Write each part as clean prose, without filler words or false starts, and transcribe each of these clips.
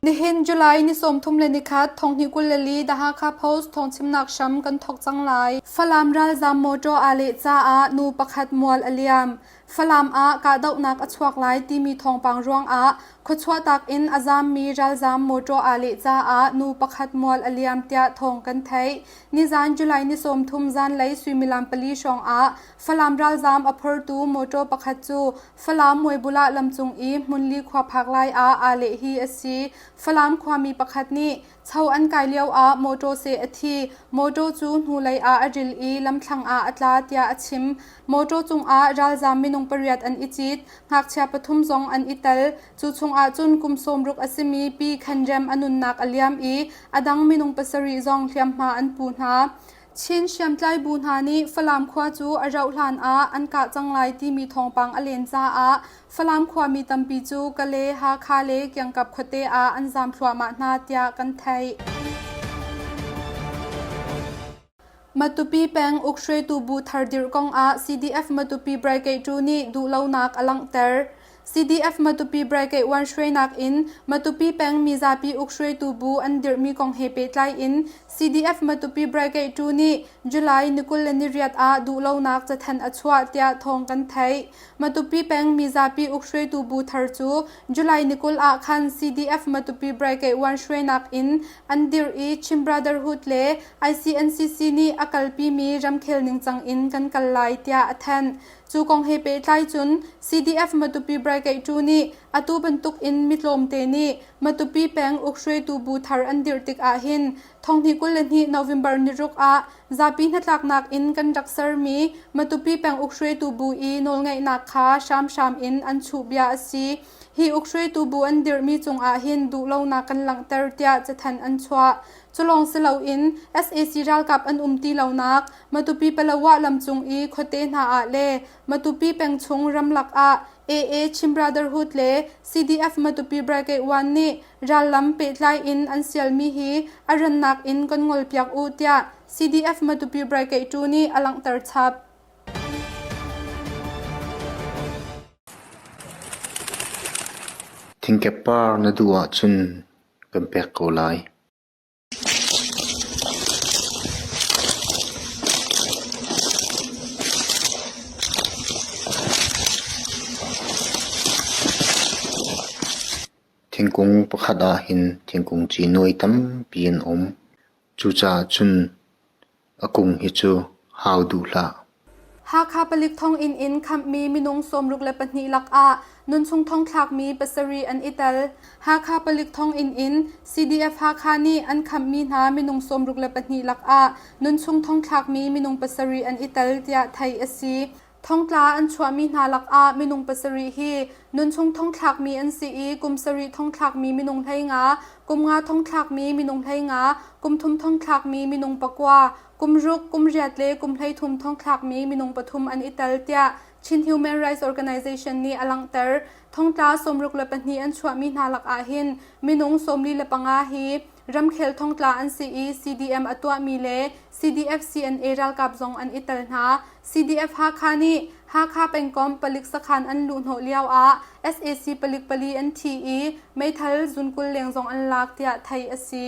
Nihin July ni 31 thonghnih 24 The Hakha Post thawngchimnak hram kan thawk cang lai. Falam ralzam motor aa leh caah nu pakhat mual a liam. Falam ah kahdohnak a chuak lai timi thawngpang ruangah khuachuahtak in a zaammi ralzam motor aa leh caah nu pakhat mual a liam tiah thawng kan theih. Nizan July ni 30 zanlei suimilam pali hrawng ah Falam ralzam a phortu motor pakhat cu Falam Muaibulah lamcung i Hmunli khua phak lai ah aa leh hi a si. Falam khuami pakhat nih cho an kai lio ah motor seh a thi. Motor cu hnulei ah a ril i lamthlang ah a tla tiah a chim. Motor cungah ralzam minung pariat an i cit. Ngakchia pathum zong an i tel. Cu chungah cun kum 60 a simi Pi Khan Rem a nunnak a liam i a dang minung pasarih zong hliamhma an pu hna. Chin hriamtlai bu hna nih Falam khua cu a rauh hlan ah an kah cang lai timi thawngpang a len caah Falam khuami tampi cu Kale, Hakha le kiangkap khuate ah an zaam thluahmah hna tiah kan theih. Matupi peng ukhruaitu bu thar dirh kong ah CDF Matupi Brigade 2 nih duhlonak a langhter. CDF Matupi Brigade 1 hruainak in Matupi peng mizapi ukhruaitu bu an dirhmi kong he pehtlai in CDF Matupi Brigade 2 nih July ni 28 ah duhlonak cathanh a chuah tiah thawng kan theih. Matupi peng mizapi ukhruaitu bu thar cu July ni 20 ah khan CDF Matupi Brigade 1 hruainak in an dirh i Chin Brotherhood le ICNCC nih a kalpimi ramkhel ningcang in kan kal lai tiah a thanh. Cu kong he pehtlai cun CDF Matupi Brigade 2 nih atu bantuk in mi tlawmte nih Matupi peng ukhruaitu bu thar an dirh tik ahhin thonghnih 22 November niruk ah zapi hnatlaknak in kan rak sermi Matupi peng ukhruaitu bu i nawlngeihnak kha hramhram in an chuh bia a si. Hi ukhruaitu bu an dirhmi cungah hin duhlonak kan langhter tiah cathanh an chuah. Culawng si loin sac ralkap an um ti lonak Matupi Palawa lamcung i khuate hna ah le Matupi peng chung ramlak ah AA Chin Brotherhood le CDF Matupi Brigade 1 nih rallam pehtlai in an sialmi hi a rannak in kan ngolpiak u tiah CDF Matupi Brigade 2 nih a langhter chap. Thingkep par na duh ahcun kan pek ko lai. Thingkung pakhat ah hin thingkung ci nuai tampi an um. Cucaah cun a kung hi cu hau duh hlah. Hakha palik thonginn in khamhmi minung 62 lakah nunchung thongthlakmi pasarih an i tel. Hakha palik thonginn in CDF Hakha nih an khamhmi hna minung 62 lakah nunchung thongthlakmi minung pasarih an i tel tiah theih a si. Thongtla an chuahmi hna lakah minung pasarih hi nunchung thongthlakmi an si i kum sarih thongthlakmi minung 15, kum nga thongthlakmi minung 15, kum thum thongthlakmi minung pakua, kum ruk, kum riat le kum 13 thongthlakmi minung pathum an i tel tiah Chin Human Rights Organization nih a langhter. Thongtla 62 an chuahmi hna lakah hin minung 45 hi ramkhel thongtla an si i CDM a tuahmi le CDF CNA ralkap zong an i tel hna. CDF Hakha nih Hakha pengkomh palik sakhan an luhhnawh lio ah sac palik pali an thi i meithal zunkul leng zong an lak tiah theih a si.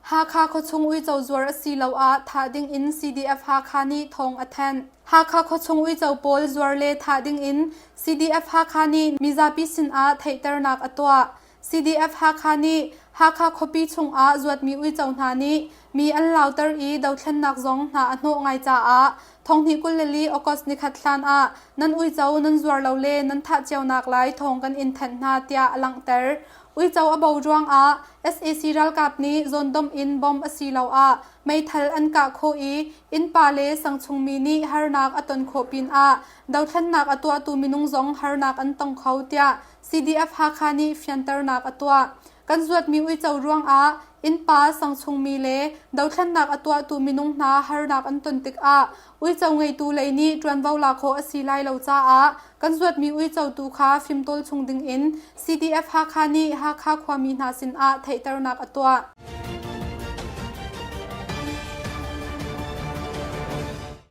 Hakha khuachung uico zuar a si lo ah thah ding in CDF Hakha nih thawng a thanh. Hakha khuachung uico pawl zuar le thah ding in CDF Hakha nih mizapi sin ah theihternak a tuah. CDF Hakha nih Hakha khuapi chungah zuatmi uico hna nih mi an lauter i dothlennak zong hna a hnawh ngai caah thonghnih 24 August nikhat hlan ah nan uico nan zuar lo le nan thah cionak lai thawng kan in thanh hna tiah a langhter. Uico a bo ruangah sac ralkap nih zawndomh in bomb asiloah meithal an kah khawh i innpa le sangchungmi nih harnak a ton khawh pinah dothlennak a tuahtu minung zong harnak an tong kho tiah CDF Hakha nih fianternak a tuah. Kan zuatmi uico ruangah innpa sangchungmi le dothlennak a tuahtu minung hna harnak an ton tikah uico ngeitu lei nih ṭuanvo la khawh a si lai lo caah kan zuatmi uico tu kha fimtawl chung dingin CDF Hakha nih Hakha khuami hna sinah theihternak a tuah.